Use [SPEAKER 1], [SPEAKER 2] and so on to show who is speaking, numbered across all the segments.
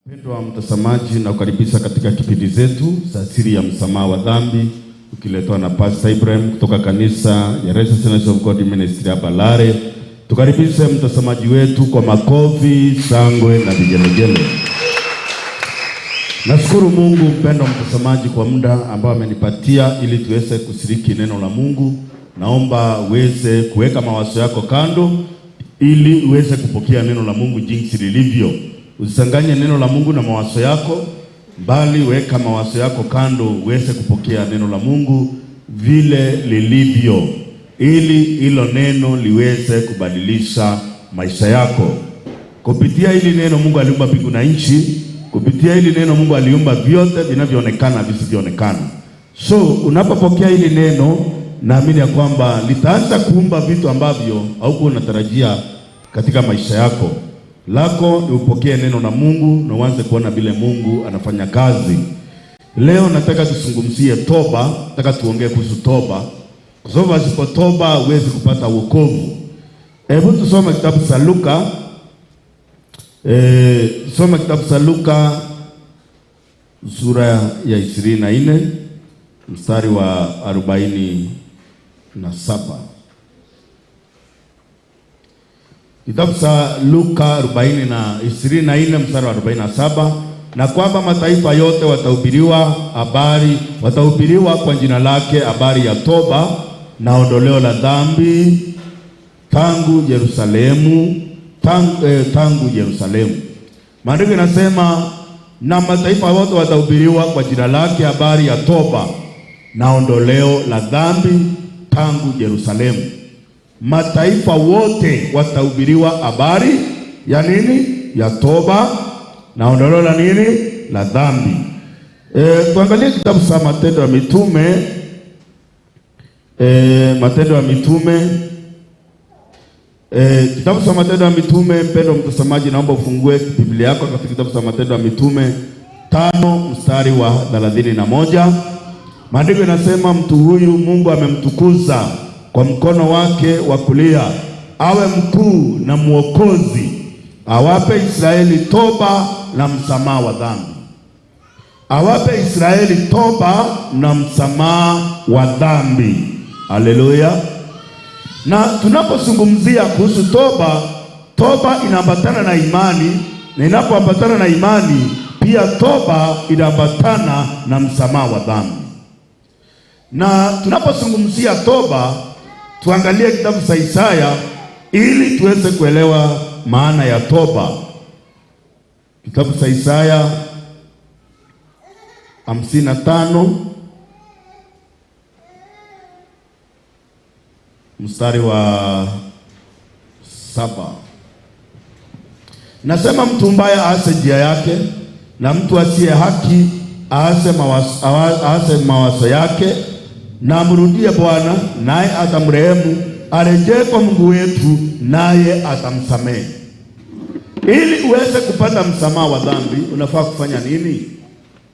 [SPEAKER 1] Mpendwa mtazamaji, na kukaribisha katika kipindi zetu za siri ya msamaha wa dhambi, ukiletwa na Pastor Ibrahim kutoka kanisa ya Righteousness of God Ministry hapa Lare. Tukaribishe mtazamaji wetu kwa makofi, shangwe na vigelegele. Nashukuru Mungu, mpendwa mtazamaji, kwa muda ambao amenipatia ili tuweze kushiriki neno la Mungu. Naomba uweze kuweka mawazo yako kando ili uweze kupokea neno la Mungu jinsi lilivyo. Usichanganye neno la Mungu na mawazo yako, bali weka mawazo yako kando uweze kupokea neno la Mungu vile lilivyo, ili hilo neno liweze kubadilisha maisha yako. Kupitia hili neno Mungu aliumba mbingu na nchi. Kupitia hili neno Mungu aliumba vyote vinavyoonekana visivyoonekana. So unapopokea hili neno, naamini ya kwamba litaanza kuumba vitu ambavyo haukuwa unatarajia katika maisha yako. Lako ni upokee neno la Mungu na uanze kuona vile Mungu anafanya kazi. Leo nataka tuzungumzie toba, nataka tuongee kuhusu toba, kwa sababu pasipo toba huwezi kupata wokovu. Hebu tusome kitabu cha Luka. Soma kitabu cha Luka sura ya 24 mstari wa 47. Kitabu cha Luka 24 mstari wa 47, na kwamba mataifa yote watahubiriwa habari, watahubiriwa kwa jina lake habari ya toba na ondoleo la dhambi tangu Yerusalemu, tangu Yerusalemu. Maandiko inasema na mataifa yote watahubiriwa kwa jina lake habari ya toba na ondoleo la dhambi tangu Yerusalemu. Mataifa wote watahubiriwa habari ya nini? Ya toba na ondoleo la nini? La dhambi. Tuangalie kitabu cha Matendo ya Mitume. Matendo ya Mitume. Kitabu cha Matendo ya Mitume, mpendo mtazamaji, naomba ufungue Biblia yako katika kitabu cha Matendo ya Mitume 5 mstari wa 31. Maandiko yanasema mtu huyu Mungu amemtukuza kwa mkono wake wa kulia, awe mkuu na mwokozi, awape Israeli toba na msamaha wa dhambi. Awape Israeli toba na msamaha wa dhambi. Haleluya. Na tunapozungumzia kuhusu toba, toba inaambatana na imani, na inapoambatana na imani pia toba inaambatana na msamaha wa dhambi. Na tunapozungumzia toba, tuangalie kitabu cha Isaya ili tuweze kuelewa maana ya toba. Kitabu cha Isaya 55 mstari wa 7. Nasema mtu mbaya aase njia yake, na mtu asiye haki aase mawazo yake, na amrudie Bwana naye atamrehemu, arejee kwa Mungu wetu naye atamsamehe. Ili uweze kupata msamaha wa dhambi unafaa kufanya nini?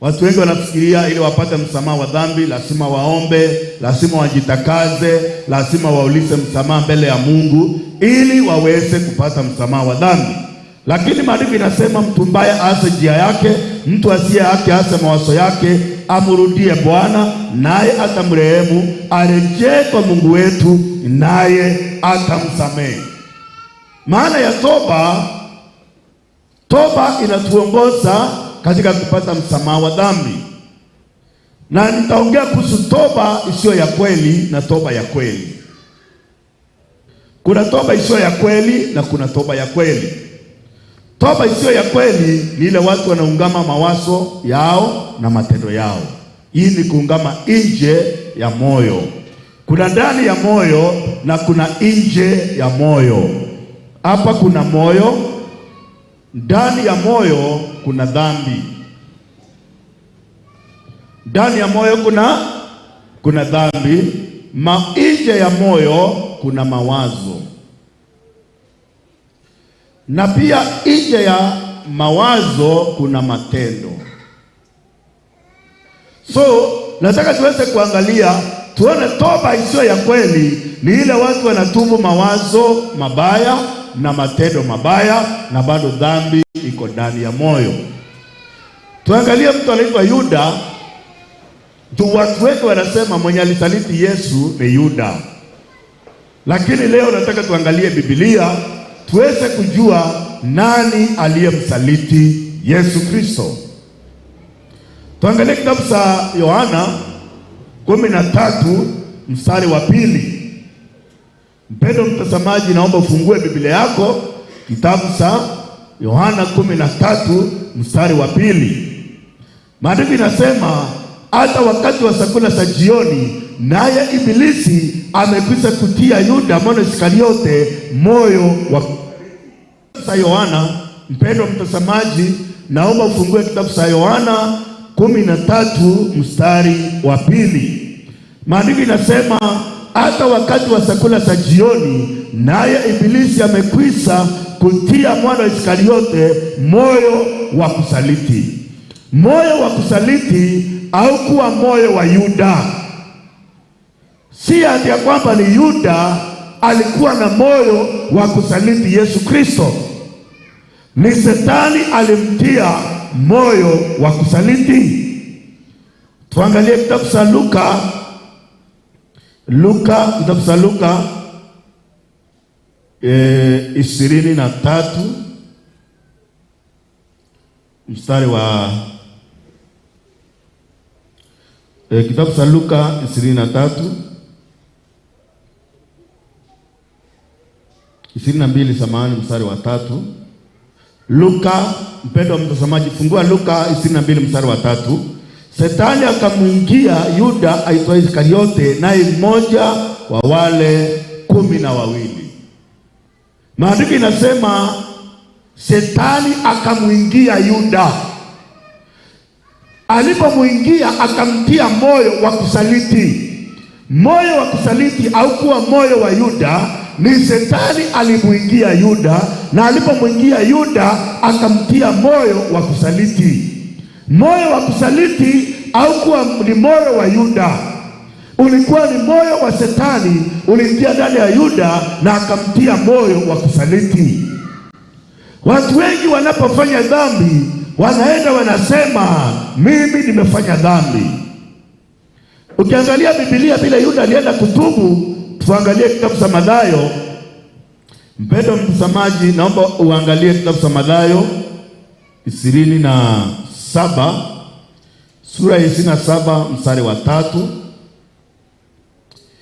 [SPEAKER 1] Watu wengi wanafikiria ili wapate msamaha wa dhambi lazima waombe, lazima wajitakaze, lazima waulize msamaha mbele ya Mungu ili waweze kupata msamaha wa dhambi. Lakini maandiko inasema mtu mbaya aase njia yake, mtu asiye haki aase mawazo yake, amrudie Bwana naye atamrehemu, arejee kwa Mungu wetu naye atamsamehe. Maana ya toba, toba inatuongoza katika kupata msamaha wa dhambi. Na nitaongea kuhusu toba isiyo ya kweli na toba ya kweli. Kuna toba isiyo ya kweli na kuna toba ya kweli. Toba isiyo ya kweli ni ile watu wanaungama mawazo yao na matendo yao. Hii ni kuungama nje ya moyo. Kuna ndani ya moyo na kuna nje ya moyo. Hapa kuna moyo, ndani ya moyo kuna dhambi. Ndani ya moyo kuna dhambi, nje ya moyo kuna mawazo. Na pia nje ya mawazo kuna matendo. So nataka tuweze kuangalia tuone toba isiyo ya kweli ni ile watu wanatubu mawazo mabaya na matendo mabaya na bado dhambi iko ndani ya moyo. Tuangalie mtu anaitwa Yuda. Juu watu wengi wanasema mwenye alisaliti Yesu ni Yuda, lakini leo nataka tuangalie Biblia tuweze kujua nani aliyemsaliti Yesu Kristo. Tuangalie kitabu cha Yohana 13 mstari wa 2. Mpendo mtazamaji, naomba ufungue Biblia yako kitabu cha Yohana 13 mstari wa 2. Maandiko inasema hata wakati wa chakula cha jioni, naye Ibilisi amekwisha kutia Yuda mwana Iskariote moyo wa sa Yohana. Mpendo mtazamaji, naomba ufungue kitabu cha Yohana 13 mstari wa 2. Maandiko inasema hata wakati wa chakula cha jioni, naye Ibilisi amekwisha kutia mwana Iskariote moyo wa kusaliti. Moyo wa kusaliti au kuwa moyo wa Yuda. Si ati ya kwamba ni Yuda alikuwa na moyo wa kusaliti Yesu Kristo. Ni Shetani alimtia moyo wa kusaliti. Tuangalie kitabu cha Luka. Luka, kitabu cha Luka 23 mstari wa kitabu cha Luka 23 22, samahani, mstari wa 3. Luka, mpendwa mtazamaji, fungua Luka 22 mstari wa 3. Shetani akamwingia Yuda aitwaye Iskariote, naye mmoja wa wale 12. Maandiko inasema Shetani akamwingia Yuda. Alipomwingia akamtia moyo wa kusaliti. Moyo wa kusaliti haukuwa moyo wa Yuda, ni Shetani alimuingia Yuda, na alipomwingia Yuda akamtia moyo wa kusaliti. Moyo wa kusaliti haukuwa ni moyo wa Yuda, ulikuwa ni moyo wa Shetani, uliingia ndani ya Yuda na akamtia moyo wa kusaliti. Watu wengi wanapofanya dhambi wanaenda wanasema mimi nimefanya dhambi. Ukiangalia Biblia vile Yuda alienda kutubu, tuangalie kitabu cha Mathayo. Mpendo mtazamaji, naomba uangalie kitabu cha Mathayo 27, sura ya 27 mstari wa 3.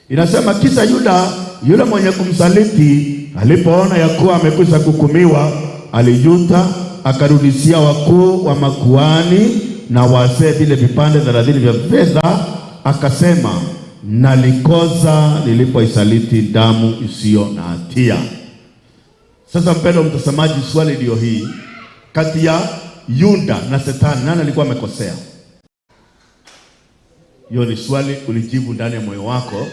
[SPEAKER 1] Inasema kisha Yuda yule mwenye kumsaliti alipoona ya kuwa amekwisha kuhukumiwa, alijuta, akarudishia wakuu wa makuhani na wazee vile vipande 30 vya fedha, akasema nalikosa nilipoisaliti damu isiyo na hatia. Sasa mpendo mtazamaji, swali ndio hii, kati ya Yuda na Shetani nani alikuwa amekosea? Hiyo ni swali ulijibu ndani ya moyo wako.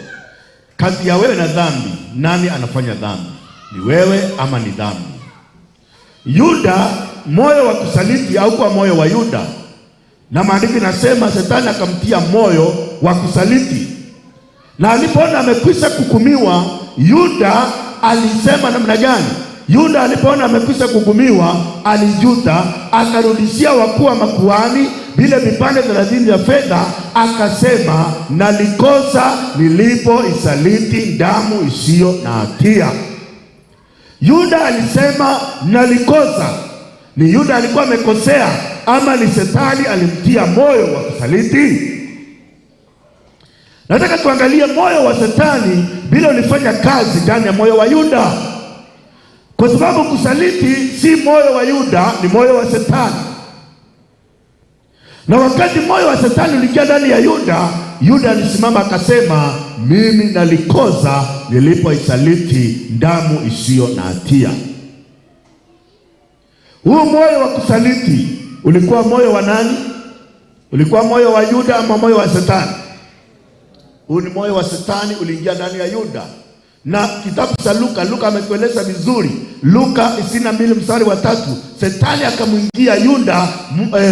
[SPEAKER 1] Kati ya wewe na dhambi, nani anafanya dhambi? Ni wewe ama ni dhambi? Yuda, moyo wa kusaliti au kwa moyo wa Yuda? Na maandiko inasema Shetani akamtia moyo wa kusaliti. Na alipoona amekwisha kuhukumiwa, Yuda alisema namna gani? Yuda alipoona amekwisha kuhukumiwa, alijuta, akarudishia wakuu wa makuhani vile vipande 30 vya fedha, akasema nalikosa nilipoisaliti damu isiyo na hatia. Yuda alisema nalikosa. Ni Yuda alikuwa amekosea ama ni Shetani alimtia moyo wa kusaliti? Nataka tuangalie moyo wa Shetani vile ulifanya kazi ndani ya moyo wa Yuda, kwa sababu kusaliti si moyo wa Yuda, ni moyo wa Shetani. Na wakati moyo wa Shetani uliingia ndani ya Yuda, Yuda alisimama akasema mimi nalikosa nilipoisaliti damu isiyo na hatia. Huu moyo wa kusaliti ulikuwa moyo wa nani? Ulikuwa moyo wa Yuda ama moyo wa Shetani? Huu ni moyo wa Shetani uliingia ndani ya Yuda. Na kitabu cha Luka, Luka ametueleza vizuri. Luka 22 mstari wa 3, Shetani akamwingia Yuda,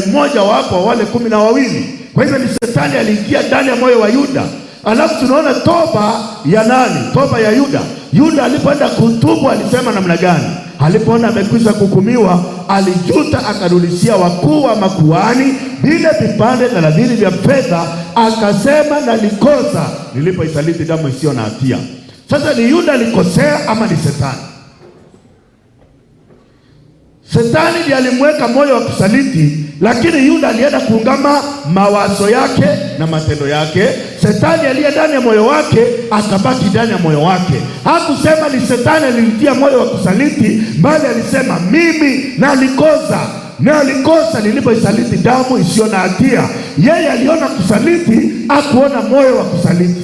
[SPEAKER 1] mmoja wapo wale 12. Kwa hivyo ni Shetani aliingia ndani ya moyo wa Yuda. Alafu tunaona toba ya nani? Toba ya Yuda. Yuda alipoenda kutubu alisema namna gani? Alipoona amekwisha kuhukumiwa, alijuta, akarudishia wakuu wa makuhani vile vipande 30 vya fedha, akasema nalikosa nilipoisaliti damu isiyo na hatia. Sasa ni Yuda alikosea ama ni Shetani? Shetani ndiye alimweka moyo wa kusaliti, lakini Yuda alienda kuungama mawazo yake na matendo yake. Shetani aliye ndani ya moyo wake akabaki ndani ya moyo wake. Hakusema ni shetani alinitia moyo wa kusaliti, bali alisema mimi nalikosa, nalikosa nilipoisaliti damu isiyo na hatia. Yeye aliona kusaliti, hakuona moyo wa kusaliti.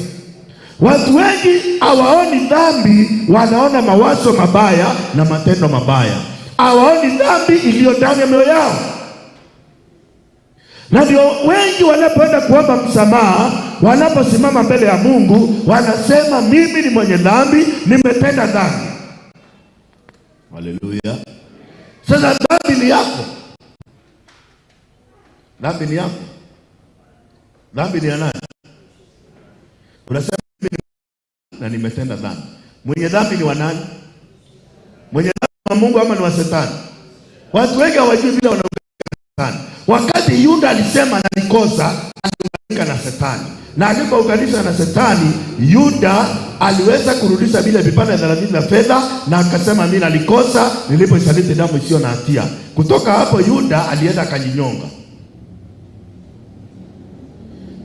[SPEAKER 1] Watu wengi hawaoni dhambi, wanaona mawazo mabaya na matendo mabaya. Hawaoni dhambi iliyo ndani ya mioyo yao, na ndio wengi wanapoenda kuomba msamaha, wanaposimama mbele ya Mungu wanasema mimi ni mwenye dhambi, nimetenda dhambi. Haleluya! Sasa dhambi ni yako, dhambi ni yako, dhambi ni ya nani? Unasema mimi na nimetenda dhambi. Mwenye dhambi ni wa nani? Mwenye dhambi wa Mungu ama ni wa Shetani? Watu wengi hawajui vile wanaunganika na Shetani. Wakati Yuda alisema nalikosa, aliunganika na Shetani, na alipounganisha na Shetani, Yuda aliweza kurudisha vile vipande 30 vya fedha, na akasema mimi nalikosa nilipoisaliti damu isiyo na hatia. Kutoka hapo Yuda alienda akajinyonga.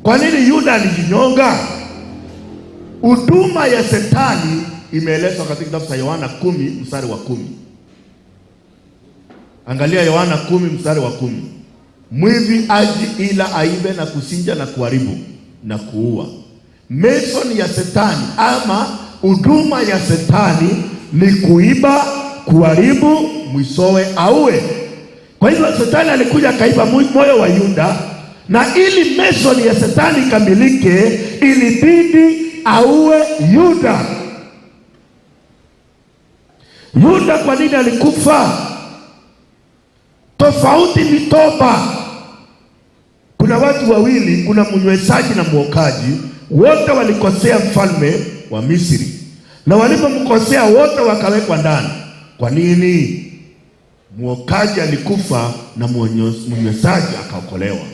[SPEAKER 1] Kwa nini Yuda alijinyonga? Huduma ya Shetani imeelezwa katika kitabu cha Yohana 10 mstari wa 10. Angalia Yohana 10 mstari wa 10. Mwivi aji ila aibe na kuchinja na kuharibu na kuua. Mission ya Shetani ama huduma ya Shetani ni kuiba, kuharibu, mwishowe auwe. Kwa hivyo Shetani alikuja akaiba moyo wa Yuda, na ili mission ya Shetani ikamilike ilibidi auwe Yuda. Yuda kwa nini alikufa? Tofauti ni toba. Kuna watu wawili, kuna mnyweshaji na mwokaji, wote walikosea mfalme wa Misri, na walipomkosea wote wakawekwa ndani. Kwa nini? Mwokaji alikufa na mnyweshaji akaokolewa.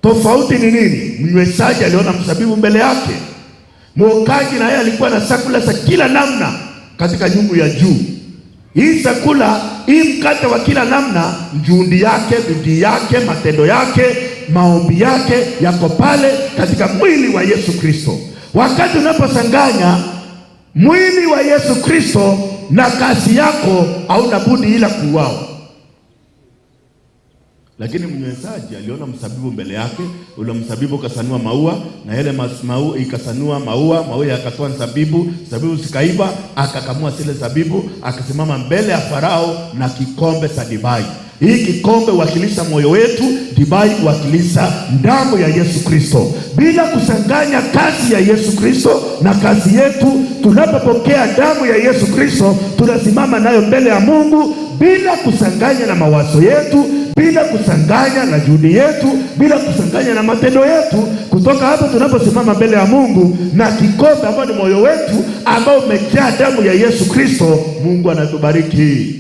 [SPEAKER 1] Tofauti ni nini? Mnyweshaji aliona mzabibu mbele yake, mwokaji na yeye alikuwa na chakula za kila namna katika nyungu ya juu. Hii chakula, hii mkate wa kila namna, juhudi yake, bidii yake, matendo yake, maombi yake yako pale katika mwili wa Yesu Kristo. Wakati unapochanganya mwili wa Yesu Kristo na kazi yako, hauna budi ila kuuawa. Lakini mnyweshaji aliona mzabibu mbele yake, ule mzabibu ukasanua maua, na yale maua ikasanua maua, maua yakatoa zabibu, zabibu zikaiva, akakamua zile zabibu, akasimama mbele ya Farao na kikombe cha divai. Hii kikombe huwakilisha moyo wetu, divai huwakilisha damu ya Yesu Kristo. Bila kuchanganya kazi ya Yesu Kristo na kazi yetu, tunapopokea damu ya Yesu Kristo tunasimama nayo mbele ya Mungu bila kuchanganya na mawazo yetu, bila kuchanganya na juhudi yetu, bila kuchanganya na matendo yetu. Kutoka hapo tunaposimama mbele ya Mungu na kikombe ambao ni moyo wetu ambao umejaa damu ya Yesu Kristo, Mungu anatubariki.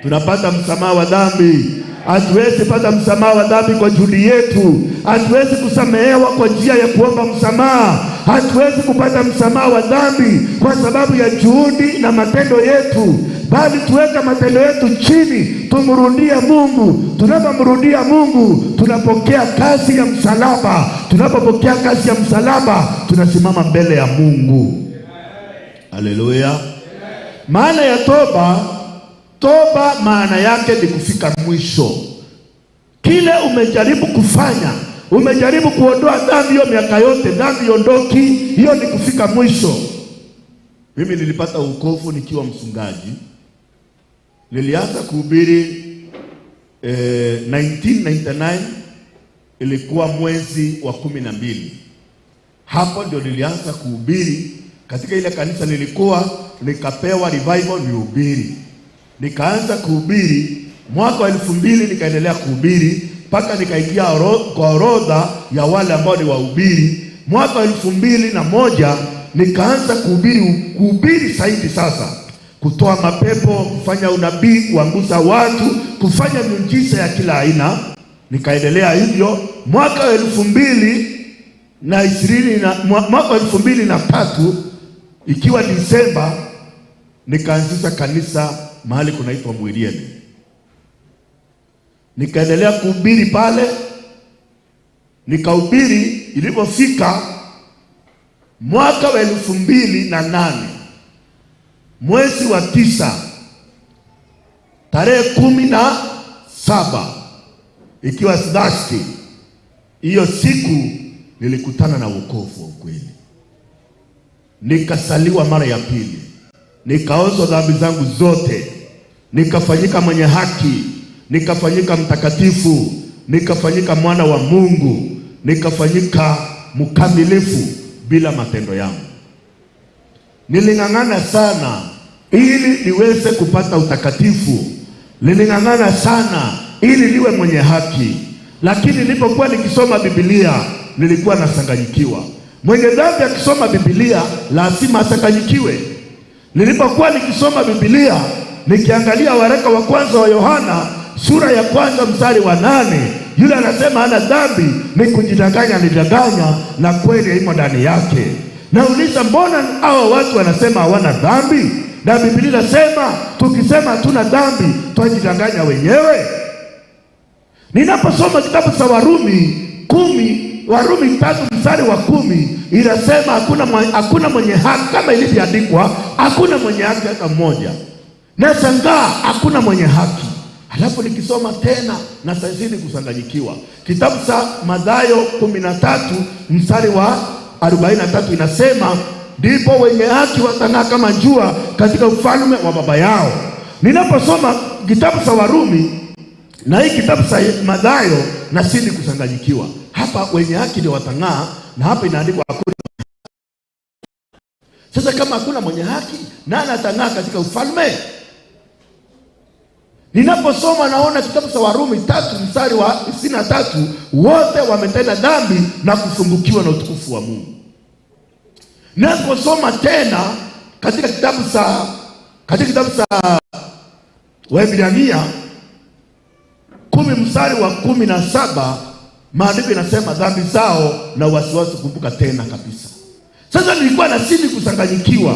[SPEAKER 1] Tunapata msamaha wa dhambi. Hatuwezi pata msamaha wa dhambi kwa juhudi yetu. Hatuwezi kusamehewa kwa njia ya kuomba msamaha. Hatuwezi kupata msamaha wa dhambi kwa sababu ya juhudi na matendo yetu, bali tuweka matendo yetu chini, tumrudie Mungu. Tunapomrudia Mungu tunapokea kazi ya msalaba. Tunapopokea kazi ya msalaba tunasimama mbele ya Mungu. Haleluya! Maana ya toba, toba maana yake ni kufika mwisho. Kile umejaribu kufanya, umejaribu kuondoa dhambi hiyo miaka yote, dhambi iondoki, hiyo ni kufika mwisho. Mimi nilipata wokovu nikiwa mchungaji. Nilianza kuhubiri 1999, ilikuwa mwezi wa 12. Hapo ndio nilianza kuhubiri katika ile kanisa nilikuwa, nikapewa revival nihubiri. Nikaanza kuhubiri mwaka wa 2000, nikaendelea kuhubiri mpaka nikaingia kwa orodha ya wale ambao ni wahubiri. Mwaka wa 2001 nikaanza kuhubiri zaidi sasa, kutoa mapepo, kufanya unabii, kuanguza watu, kufanya miujiza ya kila aina. Nikaendelea hivyo mwaka wa elfu mbili na ishirini na mwaka wa 2003 ikiwa Disemba, nikaanzisha kanisa mahali kunaitwa Mwirieni. Nikaendelea kuhubiri pale, nikahubiri. Ilipofika mwaka wa 2008 mwezi wa 9 tarehe 17 ikiwa Thursday, hiyo siku nilikutana na wokovu wa ukweli, nikasaliwa mara ya pili, nikaozwa dhambi zangu zote, nikafanyika mwenye haki, nikafanyika mtakatifu, nikafanyika mwana wa Mungu, nikafanyika mkamilifu bila matendo yangu. Niling'ang'ana sana ili niweze kupata utakatifu, niling'ang'ana sana ili niwe mwenye haki, lakini nilipokuwa nikisoma Biblia nilikuwa nasanganyikiwa. Mwenye dhambi akisoma Biblia lazima asanganyikiwe. Nilipokuwa nikisoma Biblia nikiangalia waraka wa kwanza wa Yohana sura ya 1 mstari wa 8, yule anasema hana dhambi ni kujidanganya, alidanganya na kweli haimo ndani yake. Nauliza, mbona hawa watu wanasema hawana dhambi na Biblia inasema tukisema hatuna dhambi twajidanganya wenyewe? Ninaposoma kitabu cha Warumi 10, Warumi 3 mstari wa 10 inasema hakuna mwenye haki, kama ilivyoandikwa, hakuna mwenye haki hata mmoja. Nashangaa hakuna mwenye haki. Alafu nikisoma tena na sazidi kusanganyikiwa. Kitabu cha Mathayo 13 mstari wa 43 inasema ndipo wenye haki watang'aa kama jua katika ufalme wa baba yao. Ninaposoma kitabu cha Warumi na hii kitabu cha Mathayo nazidi kusanganyikiwa. Hapa wenye haki ndio watang'aa, na hapa inaandikwa hakuna. Sasa kama hakuna mwenye haki, nani atang'aa katika ufalme? Ninaposoma naona kitabu cha Warumi 3 mstari wa 23, wote wametenda dhambi na kupungukiwa na utukufu wa Mungu. Ninaposoma tena katika kitabu cha Waebrania 10 mstari wa 17, maandiko inasema dhambi zao na wasiwasi kumbuka tena kabisa. Sasa nilikuwa nazidi kusanganyikiwa.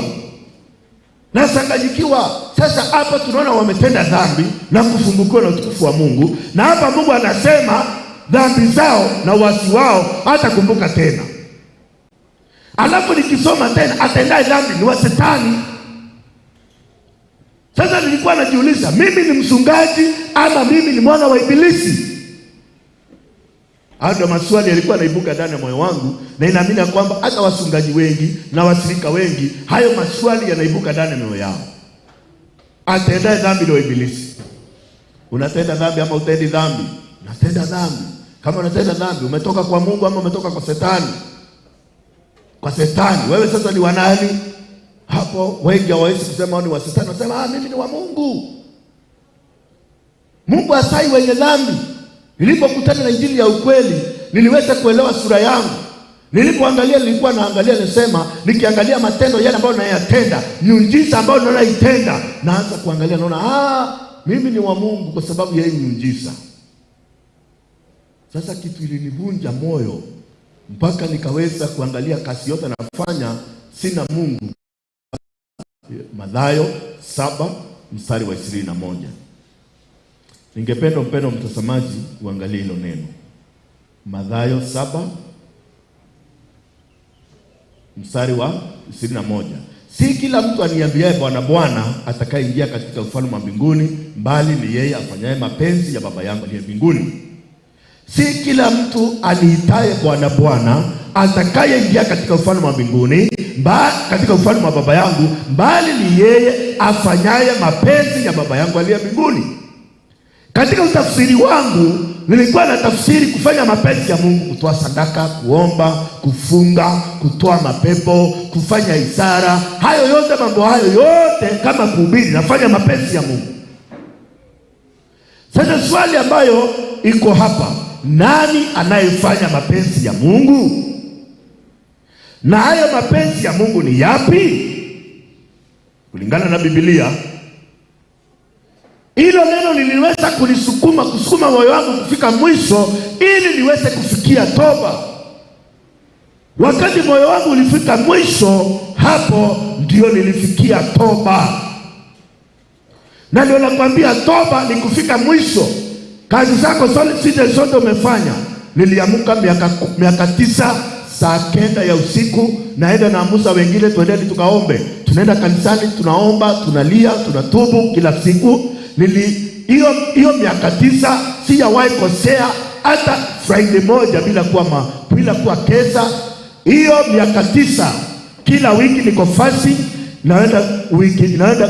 [SPEAKER 1] Nasanganyikiwa. Sasa hapa tunaona wametenda dhambi na kufungukiwa na utukufu wa Mungu, na hapa Mungu anasema dhambi zao na uasi wao hatakumbuka tena. Alafu nikisoma tena atendaye dhambi ni wa Shetani. Sasa nilikuwa najiuliza, mimi ni mchungaji ama mimi ni mwana wa Ibilisi? Hayo ndio maswali yalikuwa yanaibuka ndani ya moyo wangu, na inaamini ya kwamba hata wachungaji wengi na washirika wengi hayo maswali yanaibuka ndani ya mioyo yao. Atendaye dhambi ndio Ibilisi. Unatenda dhambi ama utendi dhambi? Unatenda dhambi. Kama unatenda dhambi, umetoka kwa Mungu ama umetoka kwa Shetani? Kwa Shetani. Wewe sasa ni wa nani? Hapo wengi hawawezi kusema ni wa Shetani, wanasema mimi ni wa Mungu. Mungu hasai wenye dhambi. Nilipokutana na injili ya ukweli, niliweza kuelewa sura yangu. Nilipoangalia, nilikuwa naangalia, nisema, nikiangalia matendo yale ambayo nayatenda, miujiza ambayo naitenda, naanza kuangalia, naona mimi ni wa Mungu kwa sababu ya hii miujiza. Sasa kitu ilinivunja moyo mpaka nikaweza kuangalia kazi yote nafanya sina Mungu. Mathayo 7 mstari wa 21. Ningependa mpendo mtazamaji uangalie hilo neno. Mathayo 7 mstari wa 21. Si kila mtu aniambiaye Bwana Bwana atakayeingia katika ufalme wa mbinguni, bali ni yeye afanyaye mapenzi ya Baba yangu aliye mbinguni. Si kila mtu aniitaye Bwana Bwana atakayeingia katika ufalme wa mbinguni, katika ufalme wa Baba yangu, bali ni yeye afanyaye mapenzi ya Baba yangu aliye mbinguni. Katika utafsiri wangu nilikuwa na tafsiri kufanya mapenzi ya Mungu, kutoa sadaka, kuomba, kufunga, kutoa mapepo, kufanya ishara, hayo yote, mambo hayo yote kama kuhubiri, nafanya mapenzi ya Mungu. Sasa swali ambayo iko hapa, nani anayefanya mapenzi ya Mungu? Na hayo mapenzi ya Mungu ni yapi? Kulingana na Biblia, hilo neno liliweza kunisukuma kusukuma moyo wangu kufika mwisho ili niweze kufikia toba. Wakati moyo wangu ulifika mwisho, hapo ndio nilifikia toba. Na ndio nakwambia toba ni kufika mwisho. Kazi zako zote zote umefanya. Niliamka miaka 9 saa 9 ya usiku, naenda naamusa wengine, twendeni tukaombe. Tunaenda kanisani, tunaomba, tunalia, tunatubu kila siku. Hiyo miaka 9 sijawahi kosea hata Friday moja bila kuwa kesa. Hiyo miaka 9 kila wiki niko fasi, naenda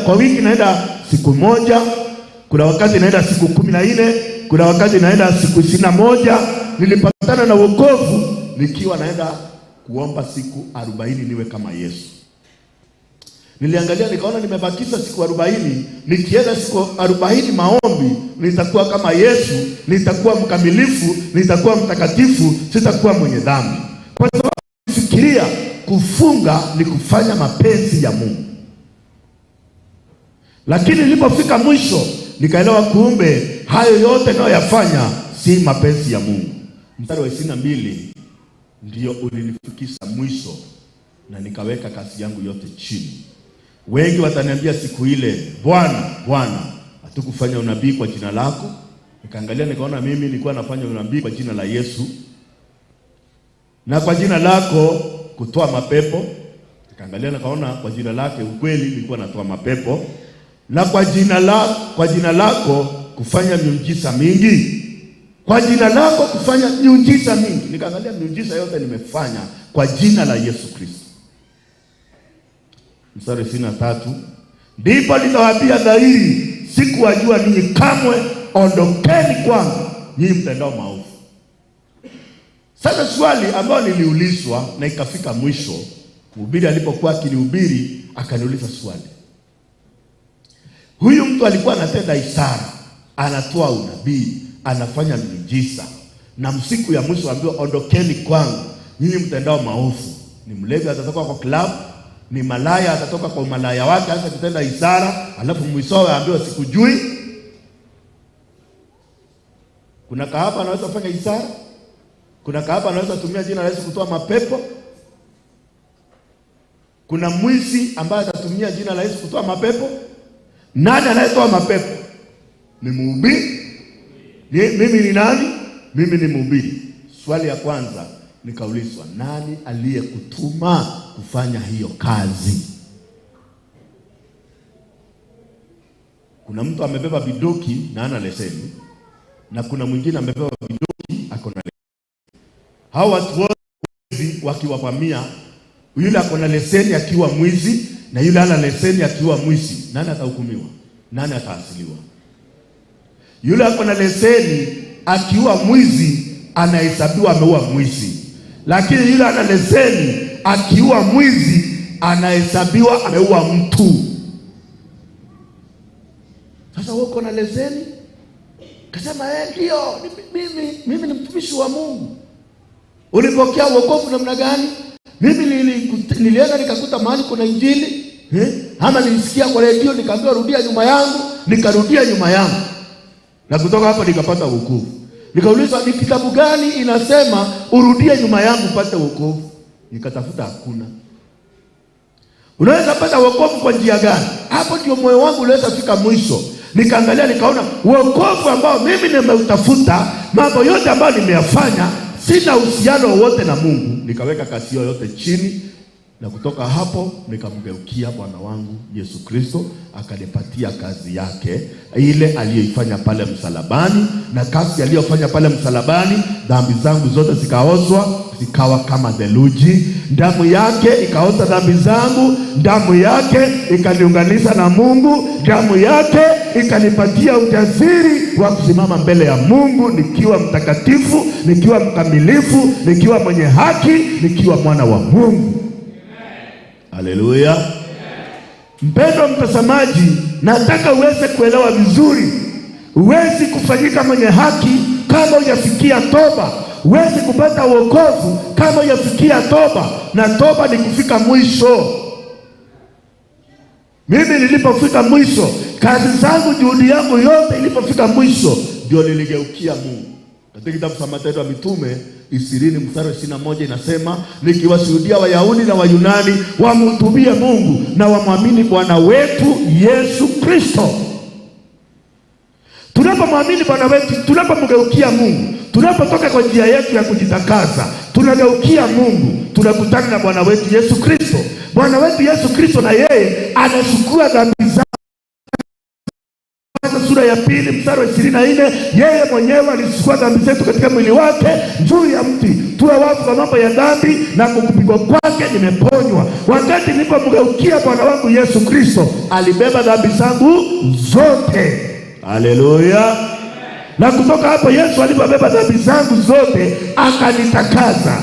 [SPEAKER 1] kwa wiki naenda siku moja, kuna wakati naenda siku 14, kuna wakati naenda siku 21. Nilipatana na wokovu nikiwa naenda kuomba siku 40 niwe kama Yesu. Niliangalia nikaona nimebakisha siku 40, nikienda siku 40 maombi nitakuwa kama Yesu, nitakuwa mkamilifu, nitakuwa mtakatifu, sitakuwa mwenye dhambi. Kwa sababu fikiria kufunga ni kufanya mapenzi ya Mungu. Lakini nilipofika mwisho nikaelewa kumbe hayo yote ninayoyafanya si mapenzi ya Mungu. Mstari wa 22 ndio ulinifikisha mwisho na nikaweka kazi yangu yote chini. Wengi wataniambia siku ile, Bwana, Bwana, hatukufanya unabii kwa jina lako? Nikaangalia nikaona mimi nilikuwa nafanya unabii kwa jina la Yesu na kwa jina lako kutoa mapepo. Nikaangalia nikaona kwa jina lake ukweli nilikuwa natoa mapepo, na kwa jina lako kufanya miujiza mingi, kwa jina lako kufanya miujiza mingi. Nikaangalia miujiza yote nimefanya kwa jina la Yesu Kristo. Mstari 23, ndipo nitawaambia dhahiri, sikuwajua ninyi kamwe, ondokeni kwangu nyinyi mtendao maovu. Sasa swali ambayo niliulizwa na ikafika mwisho, mhubiri alipokuwa akinihubiri akaniuliza swali. Huyu mtu alikuwa anatenda ishara, anatoa unabii, anafanya miujiza, na siku ya mwisho ambiwa ondokeni kwangu nyinyi mtendao maovu. Ni mlevi atatoka kwa club, ni malaya atatoka kwa umalaya wake aanze kutenda ishara, alafu mwishowe aambiwa sikujui. Kuna kahaba anaweza kufanya ishara, kuna kahaba anaweza tumia jina la Yesu kutoa mapepo, kuna mwizi ambaye atatumia jina la Yesu kutoa mapepo. Nani anayetoa mapepo? Ni mhubiri? Mimi ni nani? Mimi ni mhubiri. Swali ya kwanza nikaulizwa, nani aliyekutuma kufanya hiyo kazi? Kuna mtu amebeba bidoki na ana leseni, na kuna mwingine amebeba bidoki ako na leseni. Hao watu wote wakiwavamia, yule ako na leseni akiwa mwizi na yule ana leseni akiwa mwizi, nani atahukumiwa? Nani ataasiliwa? Yule ako na leseni akiwa mwizi anahesabiwa ameua mwizi, lakini yule ana leseni akiua mwizi anahesabiwa ameua mtu. Sasa wewe uko na leseni, kasema ndio mimi ni mtumishi wa Mungu. Ulipokea wokovu namna gani? Mimi nilienda nikakuta mahali kuna injili, ama nilisikia kwa redio nikaambiwa rudia nyuma yangu, nikarudia nyuma yangu. Na kutoka hapo nikapata wokovu. Nikaulizwa ni kitabu gani inasema urudie nyuma yangu upate wokovu? Nikatafuta hakuna. Unaweza pata wokovu kwa njia gani? Hapo ndio moyo wangu uliweza fika mwisho. Nikaangalia nikaona wokovu ambao mimi nimeutafuta, mambo yote ambayo nimeyafanya, sina uhusiano wowote na Mungu. Nikaweka kasi yote chini, na kutoka hapo nikamgeukia Bwana wangu Yesu Kristo, akanipatia kazi yake ile aliyoifanya pale msalabani. Na kazi aliyofanya pale msalabani, dhambi zangu zote zikaozwa, zikawa kama theluji. Damu yake ikaoza dhambi zangu, damu yake ikaniunganisha na Mungu, damu yake ikanipatia ujasiri wa kusimama mbele ya Mungu nikiwa mtakatifu, nikiwa mkamilifu, nikiwa mwenye haki, nikiwa mwana wa Mungu. Haleluya. Mpendwa mtazamaji, nataka uweze kuelewa vizuri. Huwezi kufanyika mwenye haki kama hujafikia toba. Huwezi kupata wokovu kama hujafikia toba, na toba ni kufika mwisho. Mimi nilipofika mwisho, kazi zangu, juhudi yangu yote ilipofika mwisho, ndio niligeukia Mungu. Katika kitabu cha Matendo ya Mitume 20 mstari 21 inasema, nikiwashuhudia Wayahudi na Wayunani wamhutubie Mungu na wamwamini Bwana wetu Yesu Kristo. Tunapomwamini Bwana wetu, tunapomgeukia Mungu, tunapotoka kwa njia yetu ya kujitakaza, tunageukia Mungu, tunakutana na Bwana wetu Yesu Kristo. Bwana wetu Yesu Kristo na yeye anachukua dhambi zao. Sura ya 2 mstari wa 24, yeye mwenyewe alichukua dhambi zetu katika mwili wake juu ya mti, tuwe wafu kwa mambo ya dhambi, na kupigwa kwake nimeponywa. Wakati nilipomgeukia Bwana wangu Yesu Kristo, alibeba dhambi zangu zote. Haleluya! Na kutoka hapo Yesu alipobeba dhambi zangu zote akanitakasa.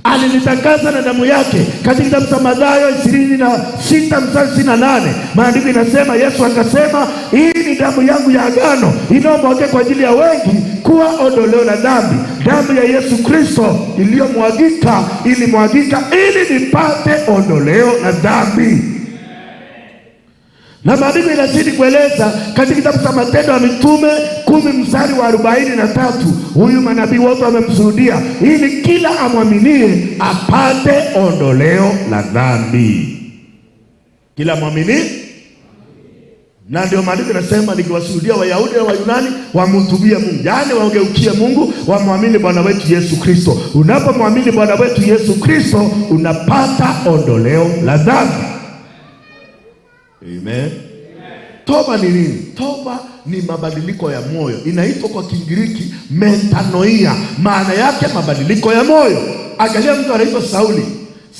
[SPEAKER 1] Alinitakasa na damu yake. Katika kitabu cha Mathayo 26 mstari 28, maandiko inasema, Yesu akasema, hii ni damu yangu ya agano inayomwagika kwa ajili ya wengi kuwa ondoleo la dhambi. Damu ya Yesu Kristo iliyomwagika ilimwagika ili nipate ondoleo la dhambi. Na maandiko inazidi kueleza katika kitabu cha Matendo ya Mitume 10 mstari wa 43, huyu manabii wote wamemshuhudia, ili kila amwaminie apate ondoleo la dhambi. Kila mwamini. Na ndio maandiko inasema, nikiwashuhudia Wayahudi na Wayunani wamhutubie Mungu, yaani wageukie Mungu, wamwamini Bwana wetu Yesu Kristo. Unapomwamini Bwana wetu Yesu Kristo unapata ondoleo la dhambi. Amen. Toba ni nini? Toba ni mabadiliko ya moyo. Inaitwa kwa Kigiriki metanoia, maana yake mabadiliko ya moyo. Angalia mtu anaitwa Sauli.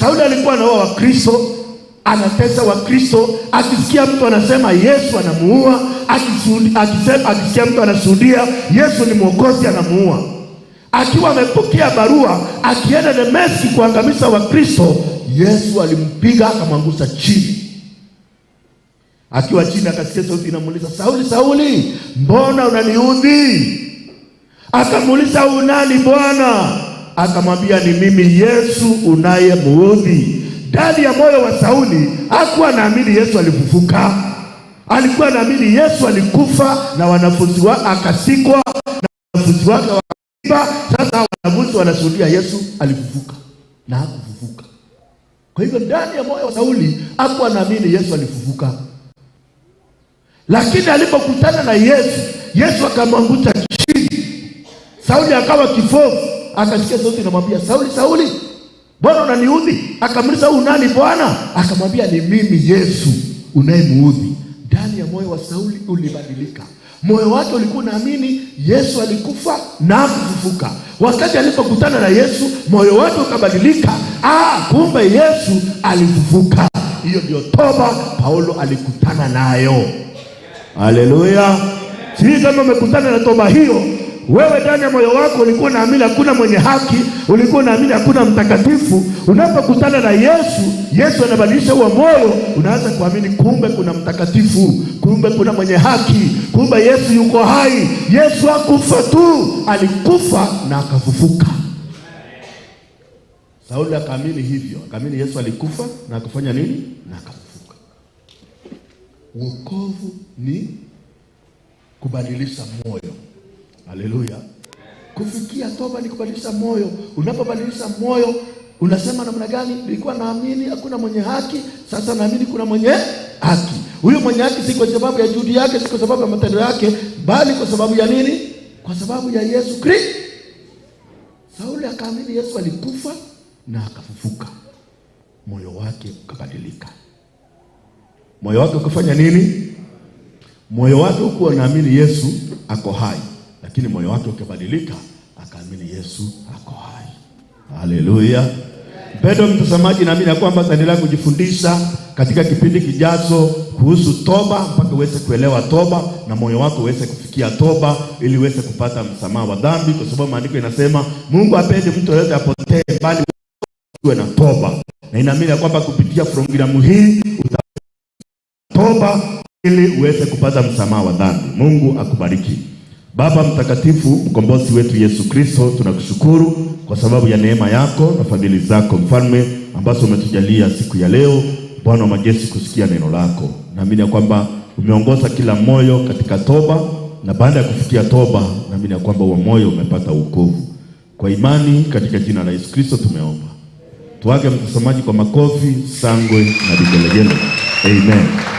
[SPEAKER 1] Sauli alikuwa anaua Wakristo, anatesa Wakristo. Akisikia mtu anasema Yesu anamuua, akisikia mtu anashuhudia Yesu ni Mwokozi anamuua. Akiwa amepokea barua akienda Dameski kuangamiza Wakristo, Yesu alimpiga akamwangusha chini. Akiwa chini akasikia sauti inamuuliza, Sauli, Sauli, mbona unaniudhi? Akamuuliza, unani Bwana? Akamwambia, ni mimi Yesu unayemuudhi. Ndani ya moyo wa Sauli hakuwa anaamini Yesu alifufuka. Alikuwa anaamini Yesu alikufa na wanafunzi wake akasikwa na wanafunzi wake wakaiba. Sasa wanafunzi wanashuhudia Yesu alifufuka na hakufufuka. Kwa hivyo ndani ya moyo wa Sauli hakuwa anaamini Yesu alifufuka. Lakini alipokutana na Yesu, Yesu akamwangusha chini. Sauli akawa kifofu, akasikia sauti inamwambia, Sauli, Sauli, mbona unaniudhi? Akamuuliza, huyu nani Bwana? Akamwambia, ni mimi Yesu unayemuudhi. Ndani ya moyo wa Sauli ulibadilika. Moyo wake ulikuwa unaamini Yesu alikufa na kufufuka. Wakati alipokutana na Yesu, moyo wake ukabadilika. Kumbe Yesu alifufuka. Hiyo ndio toba Paulo alikutana nayo. Haleluya. Sisi kama umekutana na toba hiyo, wewe ndani ya moyo wako ulikuwa unaamini hakuna mwenye haki, ulikuwa unaamini hakuna mtakatifu. Unapokutana na Yesu, Yesu anabadilisha huo moyo, unaanza kuamini kumbe kuna mtakatifu, kumbe kuna mwenye haki, kumbe Yesu yuko hai. Yesu hakufa tu, alikufa na akafufuka. Sauli akaamini hivyo, akaamini Yesu alikufa na akafanya nini? Na akafufuka. Wokovu ni kubadilisha moyo. Haleluya. Kufikia toba ni kubadilisha moyo. Unapobadilisha moyo, unasema namna gani? Nilikuwa naamini hakuna mwenye haki, sasa naamini kuna mwenye haki. Huyo mwenye haki si kwa sababu ya juhudi yake, si kwa sababu ya matendo yake, bali kwa sababu ya nini? Kwa sababu ya Yesu Kristo. Sauli akaamini Yesu alikufa na akafufuka. Moyo wake ukabadilika. Moyo wake ukafanya nini? Moyo wake hukuwa unaamini Yesu ako hai, lakini moyo wake ukabadilika, akaamini Yesu ako hai. Haleluya. Mpendwa mtazamaji, naamini ya kwamba tutaendelea kujifundisha katika kipindi kijacho kuhusu toba, mpaka uweze kuelewa toba na moyo wako uweze kufikia toba, ili uweze kupata msamaha wa dhambi, kwa sababu maandiko inasema Mungu hapendi mtu yeyote apotee, bali uwe na toba. Na inaamini ya kwamba kupitia programu hii toba ili uweze kupata msamaha wa dhambi. Mungu akubariki. Baba Mtakatifu, mkombozi wetu Yesu Kristo, tunakushukuru kwa sababu ya neema yako na fadhili zako Mfalme ambazo umetujalia siku ya leo, Bwana wa majeshi, kusikia neno lako. Naamini ya kwamba umeongoza kila moyo katika toba, na baada ya kufikia toba, naamini ya kwamba huo moyo umepata wokovu. Kwa imani katika jina la Yesu Kristo tumeomba. Tuage mtazamaji kwa makofi, shangwe na vigelegele. Amen.